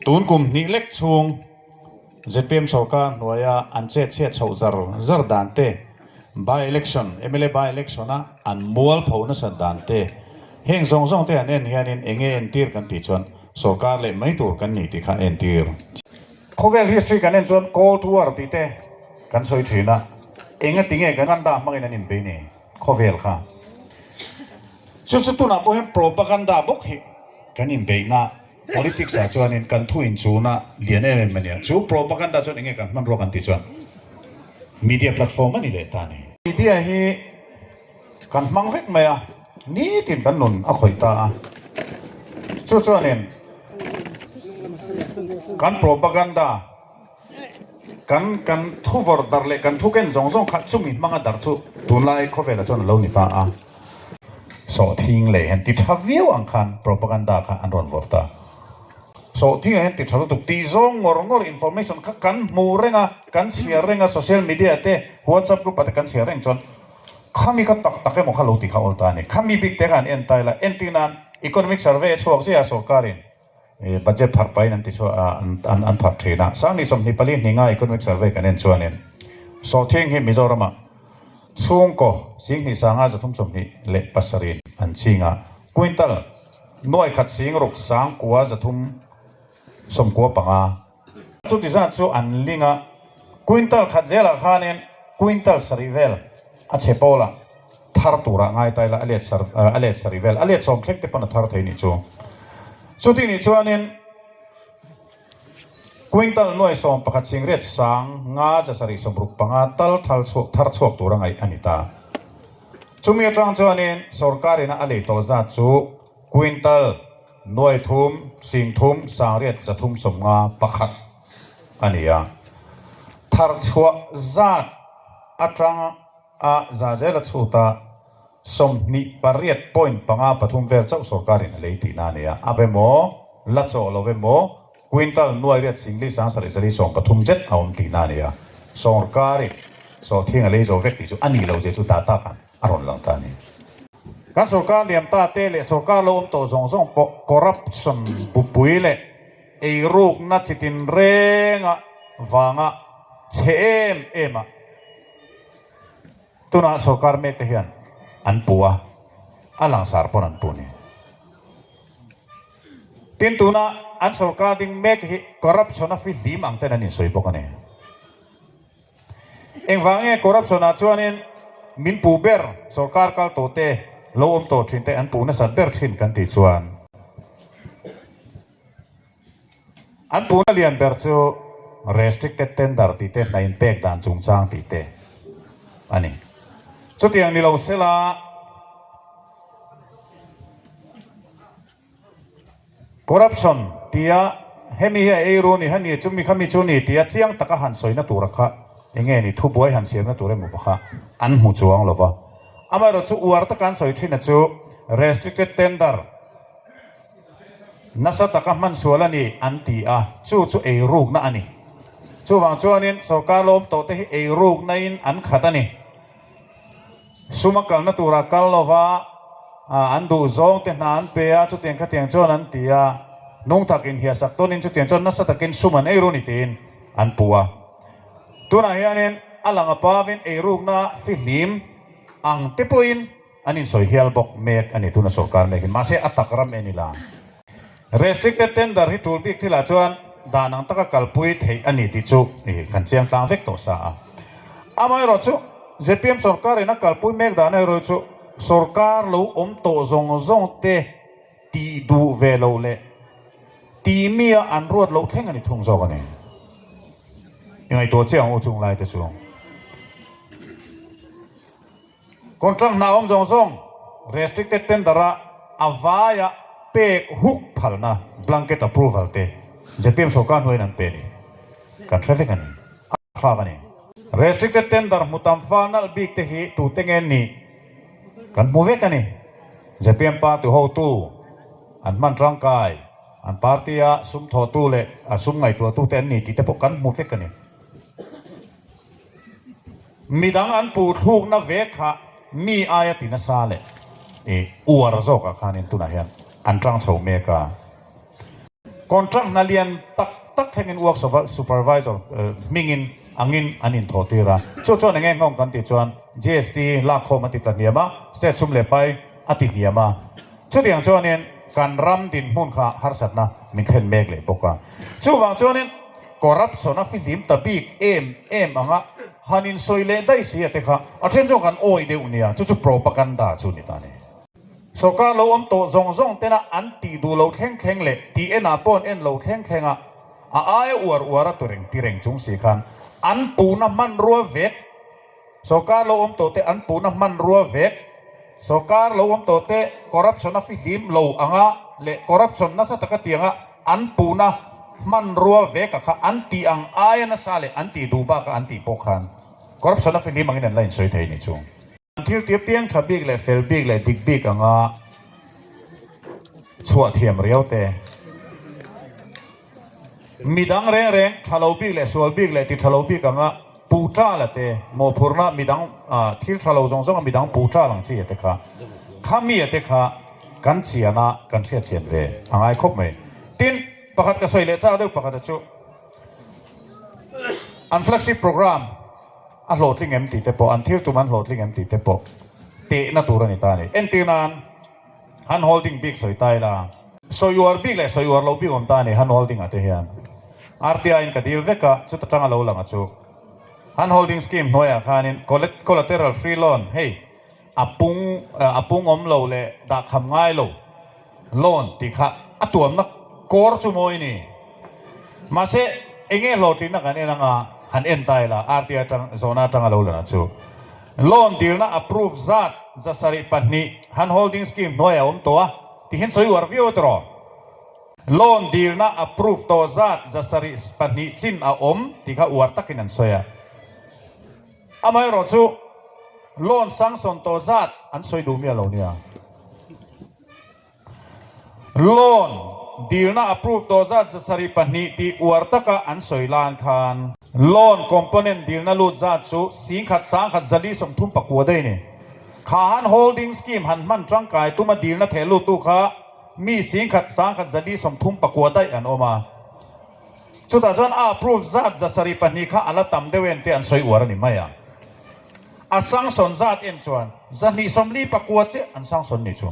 Tun kum hnih lek chhung zpm sorkar hnuaia an chet chhiat chhoh zar zar dan te, by election, mla by election a an mual pho nasat dan te, heng zawng zawng te han en hianin enge entir kan tih chuan sorkar leh mai tur kan ni tih kha entir. Khawvel history kan en chuan Cold War tih te kan sawi thin a, enga tinge kan anda hmangin an inbei ni khawvel kha. Chu chu tunah pawh hian propaganda bawk hi kan inbeihna politics ah chuanin kan thu inchuna lian em em a nia. Chu propaganda chuan enge kan hmanrua kan tih chuan media platform a ni leh ta a ni. Media hi kan hmang vek mai a, nitin kan nun a khawih ta a. Chu chuanin kan propaganda Kan kan thu vawrh darh leh kan thu ken zawng zawng kha chumi hmanga darh chu tunlai khawvelah chuan a lo ni ta a. Sawhthing leh hian ti tha viau ang khan propaganda kha an rawn vawrh ta. Sawhthing ah hian ti tha lutuk tih zawng ngawr ngawr information kha kan hmu reng a, kan chhiar reng a, social media te, whatsapp group ah te kan chhiar reng chuan khami kha tak tak emaw kha lo ti kha awl ta a ni. Khami bik te kha an en ta ila, entir nan economic survey a chhuak zia a sorkarin. Budget pharh pahin an ti chhuah a, an pharh thin a. Sangni 24 hninga Economic Survey kan en chuanin Sawhthing hi Mizoramah chhungkaw 10 sanga 327 an ching a, quintal nuai khat sing ruk sang kua 395. Chuti zat chu an ling a, quintal khat zelah khanin quintal sarih vel a chhe pawl a, thar turah ngai ta ila a let sar a let sarih vel, a let sawm thleng te pawn a thar thei nih chu. Chuti nih chuanin quintal nuai 11 singriat sang nga za sarih 65 tal thal chhuak thar chhuak tura ngaih a ni ta. Chumi atang chuanin sorkar ina a lei tawh zat chu quintal Nuai thum, sing thum, sangriat 351 a ni a. Thar chhuah zat atanga za zela chhuta 28 point panga pathum vel chauh sorkarin a lei tihna a ni a. A be maw, la chawh lo ve maw, quintal nuai riat singli sang sarih zali 13 zet a awm tihna a ni a. Sorkarin sawhthing a lei zo vek tih chu a ni lo zia chu data khan a rawn lang ta a ni. Kan sorkar liam ta te leh sorkar lo awm tawh zawng zawng pawh corruption bupui leh eirukna chitin renga vanga chhe em em a tunah sorkar mek te hian an pu a, a langsar pawn an pu a ni. Tin tuna an sorkar ding mek hi corruption a fihlim ang ten an insawi bawk a ni. Engvang nge corruption ah chuanin min puh ber sorkar kal tawh te lo awm tawh thin te an puh nasat ber thin kan tih chuan an puhna lian ber chu restricted tender tih te hna inpek dan chungchang tih te a ni. Chutiang ni lo sela Corruption tia hemi hi a eiru ni hemi chumi khami chu ni tia chiang taka han sawina tura kha enge ni thubuai han siamna tur emaw kha an hmu chuang lo va. Amaherawhchu uar taka an sawi thin a chu restricted tender nasa taka hman sual a ni an ti a, chu chu eirukna a ni. Chuvang chuanin sorkar lawm tawh te hi eirukna in an khat a ni. Sum a kalna turah kal lova an duh zawng te hna an pe a, chutiang khatiang chuan an ti a, nung takin hiahsak tawnin chutiang chuan nasa takin sum an eiru ni tiin an puh a. Tunah hianin a lang a pavin eirukna fihlim ang te pawhin an insawi hial bawk mek a ni tuna sorkar mek in. Mahse a tak ram en ila. Restricted tender hi tul bik thilah chuan dan ang taka kalpui theih a ni tih chu kan chiang tlang vek tawh sa a. Amaherawh chu zpm sorkar in a kalpui mek dan erawh chu sorkar lo awm tawh zawng zawng te tih duh ve loh leh tih mi a an ruat loh thleng a ni thung zawk a ni. I ngaihtuah chiah ang u chung lai te chu. Contract hna awm zawng zawng restricted tender a a vaia pek huk phalna blanket approval te zpm sorkar hnuaiin an pe ni kan hre vek a ni. A thlak a ni. Restricted tender hmu tam fa nalh bik te hi tute nge nih kan hmu vek a ni. Zpm party hotu an hman tangkai, an party a sum thawhtu leh a sum ngaihtuahtute an ni tih te pawh kan hmu vek a ni. Midang an puh thlukna ve kha mi aia ti nasa leh i uar zawkah khanin tunah hian an tang chho mek a. Contract hna lian tak tak thlengin work supervisor hmingin angin an inthawh tir a. Chu chuan enge nghawng kan tih chuan GST lakkhawm a ti tla hniam a, state sum leh pai a ti hniam a. Chutiang chuanin kan ram dinhmun kha harsatna min thlen mek leh bawk a. Chuvang chuanin corruption a fihlim ta bik em em anga han insawi leh daih si a te kha a then chuan kan awih deuh nia, chu chu propaganda chu ni ta a ni. Sorkar lo awm tawh zawng zawng tena an tih duh lo thleng thleng leh tih enah pawh an en lo thleng thleng a, a aia uar uar a tu reng ti reng chung si khan an puhna hmanrua vek, sorkar lo awm tawh te an puhna hmanrua vek, sorkar lo awm tawh te corruption a fihlim lo anga leh corruption nasa taka tianga an puhna hmanrua vek a kha an tih ang aia nasa leh an tih duh baka an tih pawh khan corruption a fihlim angin an la insawi thei ni chu. An thil tir piang tha bik leh fel bik leh dik bik anga chhuah thiam riau te. Midang reng reng tha lo bik leh sual bik leh ti tha lo bik anga puh tal a te, mawhphurhna midang thil tha lo zawng zawng a midang puh tal ang chi a te kha, kha mi a te kha kan chian a kan hriat chian ve a ngai khawp mai. Tin, pakhat ka sawi leh chak deuh pakhat a chu an flagship program, A hlawhtling em tih te pawh, an thil tum an hlawhtling em tih te pawh tehna tur a ni ta a ni. Entir nan, hand holding bik sawi ta ila, sawi uar bik leh sawi uar loh bik awm ta a ni hand holding ah te hian. RTI in ka dil vek a, chuta tanga lo lang a chu. Hand holding scheme hnuaiah khanin collateral free loan hei a pung a pung awm lo leh dahkham ngai lo loan tih kha a tuamna kawr chu mawi ni. Mahse enge hlawhtlinna kan en anga han en ta ila RTI atang zawhna atanga lo lana chu loan dilna approve zat 202 han holding scheme hnuaiah a awm tawh a tihin sawi uar viau a tiraw. Loan dilna approve tawh zat 72 chin a awm tih kha uar takin an sawi a. Amaherawh chu loan sanction tawh zat an sawi duh miah lo nia. Loan dilna approve tawh zat 72 tih uar taka an sawi lan khan loan component dilna lut zat chu 10,000 10,000 439 daih a ni. Kha han holding scheme han hman tangkai tuma dilna theh luttu kha mi 10,000 10,000 439 daih an awm a. Chutah chuan a approve zat 72 kha a la tam deuh en tih an sawi uar a ni mai a. A sanction zat en chuan 249 chiah an sanction ni chu.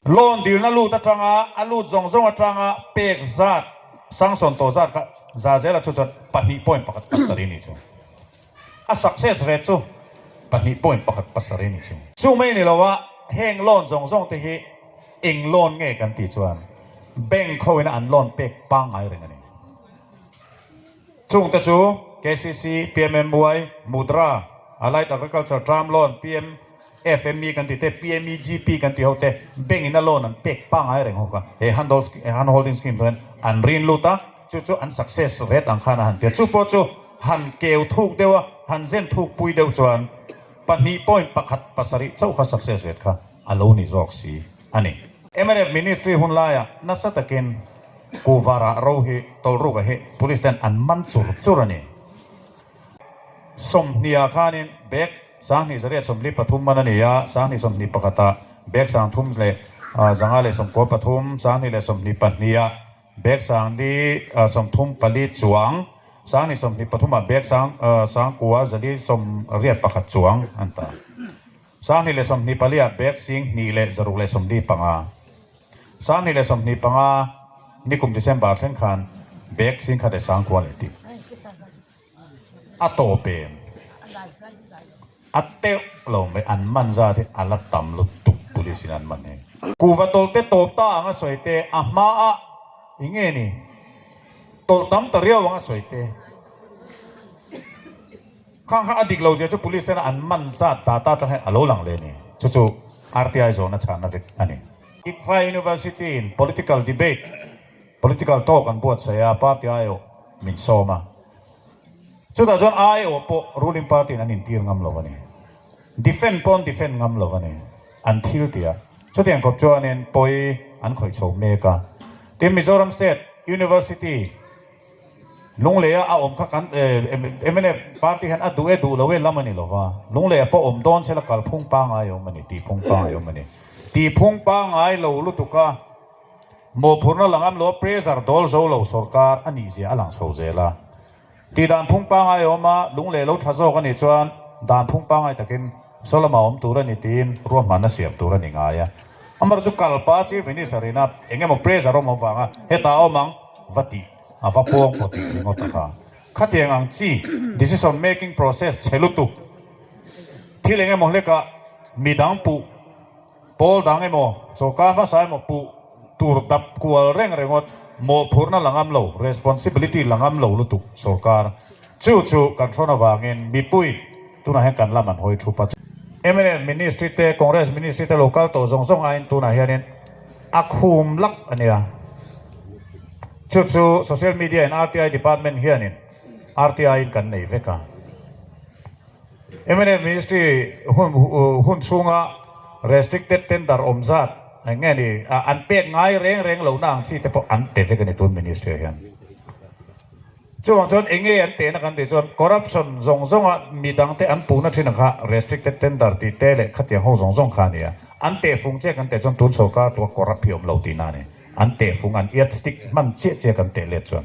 Loan dilna lut atanga a lut zawng zawng atanga pek zat sanction tawh zat kha za zela chu chuan 2.17 ni chu. A success rate chu 2.17 ni chu. Chu mai ni lo a, heng loan zawng zawng te hi Eng loan nge kan tih chuan bank ho ina an loan pek pangngai reng a ni. Chungte chu KCC, PMMY, Mudra, Allied Agriculture Term Loan, PMFME kan tih te, PMEGP kan tih ho te bank ina loan an pek pangngai reng ho kha he hand holding scheme hian an rin lut a, chu chu an success rate ang khan a han ti a. Chu pawh chu han keu thuk deuh a, han zen thuk pui deuh chuan 2.17 chauh kha success rate kha a lo ni zawk si a ni. Mnf Ministry hun laiah nasa takin Kuvarah ro hi tawlruka hi Police ten an man chur chur a ni. Sawmhniah khanin bag 2843 man a ni a, 2021 ah bag 3593, 2022 ah bag 434 chuang, 2023 ah bag 9481 chuang an ta. 2024 ah bag 2165. 2025 nikum December thleng khan bag 10,000 leh 9,000 leh tih a tawp em? A teuh lo mai an man zat hi a la tam lutuk police in an man hi. Kuhva tawlh te tawp ta ang a sawi te a hma a i nge ni tawlh tam ta riau ang a sawi te. Khang kha a dik lo zia chu police tena an man zat data atang hian a lo lang leh a ni. Chu chu RTI zawhna chhanna vek a ni. ICFAI University in political debate, political talk an buatsaih a, party aiawh min sawm a. Chutah chuan aiawh pawh ruling party in an intir ngam lo a ni. Defend pawh an defend ngam lo a ni. An thil tih a. Chutiang khawp chuanin pawi an khawih chho mek a. Tin, Mizoram State University, Lungleia a awm kha kan mnf party hian a duh e duh lo e lam a ni lo va, Lungleia pawh awm dawn sela kalphung pangngai a awm a ni, tihphung pangngai a awm a ni. Tihphung pangngai lo lutuk a. Mawhphurhna la ngam lo pressure dawl zo lo sawrkar a nih zia a lang chho zel a. Tih dan phung pangngai a awm a, lung leh lo tha zawk a nih chuan dan phung pangngai takin saw lamah awm tur a ni tiin ruahmanna siam tur a ni ngai a. Amaherawhchu chu kalpa Chief Minister ina eng emaw pressure awm avanga hetah a awm ang va tih a va pawng pawh tih ringawt a kha. Khatiang ang chi decision making process chhe lutuk thil eng emaw hlekah midang puh Pawl dang emaw, sawrkar hmasa emaw puh tur dap kual reng ringawt, mawhphurhna la ngam lo, responsibility la ngam lo lutuk sawrkar. Chu chu kan hrawn avangin mipui tunah hian kan lam an hawi thup a. Mnf ministry te, Congress ministry te lo kal tawh zawng zawng aiin tunah hianin a khum lak a nia. Chu chu social media in RTI department hianin RTI in kan nei vek a. Mnf Ministry hun hun chhunga restricted tender awm zat eng nge ni an pek ngai reng reng lohna ang chi te pawh an pe vek a ni tun Ministry ah hian. Chuvang chuan eng nge an tehna kan tih chuan corruption zawng zawnga midang te an puhna thin ang kha restricted tender tih te leh khatiang ho zawng zawng kha a ni a. An tehfung chiah kan teh chuan tun sawrkar tua corrupt hi awm lo tihna a ni. An tehfung an yardstick hman chiah chiah kan teh let chuan.